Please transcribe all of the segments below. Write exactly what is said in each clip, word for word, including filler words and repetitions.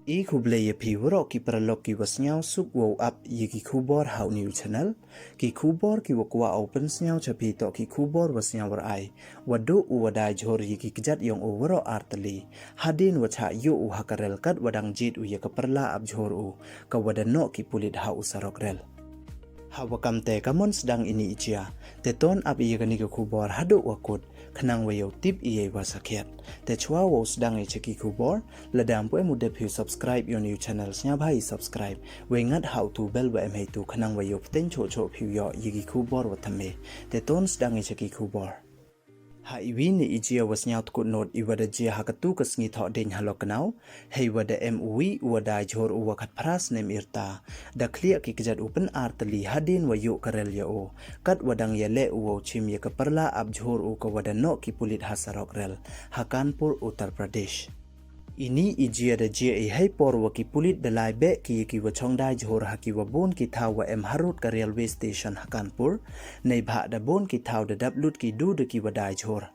I khublei ya phi waroh ki paralok ki wa sniawsuk wow ap ya ki khubor ha u new channel. Ki khubor ki wa kwah u pynsniaw cha phi toh ki khubor wa sniaw wa rai. Wa duh u wa dai jhur ya ki kjat yong u waroh ar tylli. Hadien wa chah yoh u ha ka rel kat wa dang jied u ya ka pyrla ap jhur u, ka wa da noh ki pulit ha u sarok rel. Ha wa kam te ka mon sdang ini i jia, te ton ap ya kani ka khubor haduh wa kut, khnang wa yow tip ya i wa sakhiat. Te chwa wow sdang ya cha ki khubor, lada ym pu em u dep phi u subscribe ya u new channel, sniawbha i subscribe, wei ngat ha u tu bell wa em hei tu, khnang wa yow pteng choh choh phi u yoh ya ki khubor wa thymme. Te ton sdang ya cha ki khubor. Ha i wi ni i jia wa sniaw tkut not i wa da jia ha ka tu ka sngi Thohdieñ ha Lucknow, hei wa da em u wi u wa dai jhur u wa khatphra snem i rta, da khliah ki kjat u pyn ar tylli hadien wa yoh ka rel ya u, kat wa dang ya leh u wow chim ya ka pyrla ap jhur u, ka wa da noh ki pulit ha sarok rel, ha Kanpur, Uttar Pradesh. Ini i jia da jia i hei por wa ki pulit da lai beh ki ya ki wa chong dai jhur ha ki wa bun ki thaw wa em harud ka railway station ha Kanpur, neibhah da bun ki thaw da dap lut ki du da ki wa dai jhur.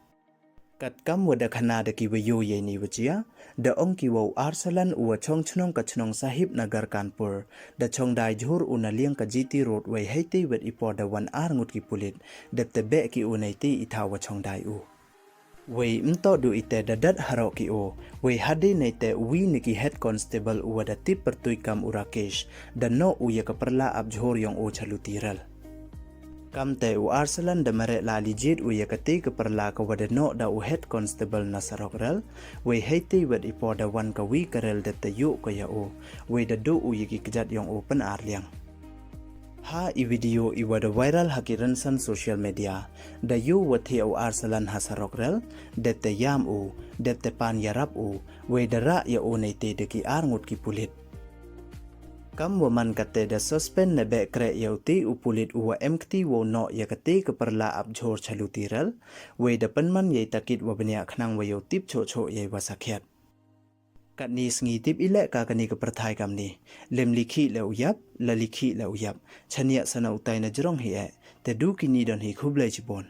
Kat kam wa da khana da ki wa yoh ya ini wa jia, da ong ki wa u Arsalan u wa chong chnong ka chnong Sahib Nagar Kanpur, da chong dai jhur u na liang ka G T Road, wei hei te wet i por da wan ar ngut ki pulit, dep te beh ki u nei te i thaw wa chong dai u. Wei mynto du i te da dat haroh ki u, wei hadien nei te u wi ni ki head constable u wa da tip pyrtuit kam u Rakesh, da noh u ya ka pyrla ap jhur yong u cha luti rel. Kam te u Arsalan da mareh la li jied u ya ka te ka pyrla ka wa da noh da u head constable na sarok rel, wei hei te wet i por da wan ka wi ka rel dep te yoh ka ya u, wei da duh u ya ki kjat yong u pyn ar liang. Ha i video i wa da viral ha ki rynsan social media, da yoh wa thiah u Arsalan ha sarok rel, dep te yam u, dep te pan yarap u, wei da rah ya u nei te da ki ar ngut ki pulit. Kam wa man kate da suspend ne beh kreh ya u te u pulit u wa em kti wow noh ya ka te ka pyrla ap jhur cha luti rel, wei da pynman ya i takit wa bniah khnang wa yow tip choh choh ya i wa sakhiat. Katni sngi tip i leh ka kani ka pyrthai kamni. Lem likhih leh u yap, la likhih leh u yap. Chaniah sana utai na jrong hi eh. Te du kini don hi, khublei chibun.